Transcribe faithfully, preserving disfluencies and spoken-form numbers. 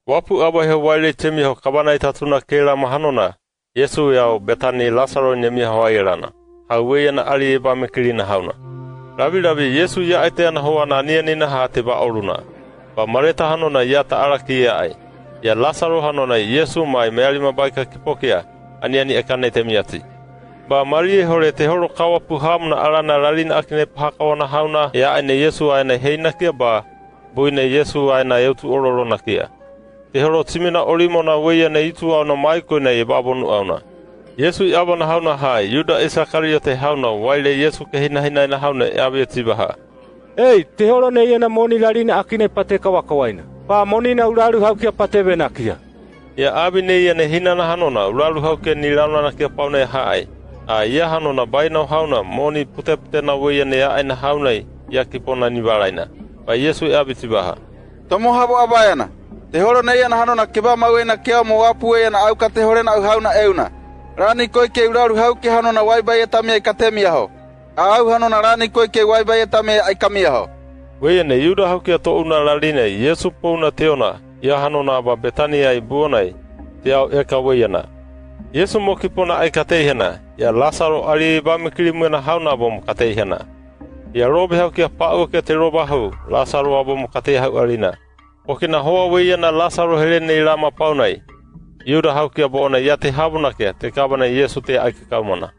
Wapu abahi ho waile i temi ho kabana i tatuna kelama hanona, Yesu yau Betani, Lasaro nemia ho ailana, ha ueia na ali i bamekili nahauna. Raviravi Yesu yaai te anahoa na aniani naha te baoluna. Ba Mareta hanona i ata ala ki yaai, ia Lasaro hanona i Yesu mai meali mabaika ki pokia, aniani ekana i temiati. Ba Marie hore te horo kawa puhamu na ala na lalina akina i pahakawa nahauna yaai ne Yesu ae na heinakia ba bui ne Yesu ae na eutu ololo nakia. Te horo timi na olimo na ueia ne itua na maiko i na i babo nuauna. Yesu i aba nahauna ha i Yuda Isakariote hauna waile Yesu ke hinahina i nahauna i abi i tibaha: Ei, te horo ne ia na moni lalina akina i pate kawakawaina, ba moni na ulalu haukia pate venakia. Ia abi ne ia ne hina nahanona ulalu haukia ni launa nakia pauna i haai. A ia hanona baina hauna moni putepute na ueia ne yaai nahauna i aki pona ni valaina. Ba Yesu i abi tibaha: Tomo habo abaia na. Te horo ne ia nahanona keba maueina kea mo wapu ueia na au kate hore na au hauna euna. Rani koi ke ulalu haukia hanona wai baie tamia i katemia ho. A au hanona rani koi ke wai baie tamia i kamia ho. Ueia ne Yuda haukia touna lalina i Yesu pouna teona, ia hanona ba Betani i buona i, te au eka ueia na. Yesu mo ki pona i kateihana, ia Lasaro ali i bamekili muena hauna abo mo kateihana. Ia robe haukia paua ke te robahu, Lasaro abo mo kateiha alina. Poki nahoa ueia na Lasaro hele ne i lama pauna i, Yuda haukia boona i ate habo nakia te kabana i Yesu te aika kaumana.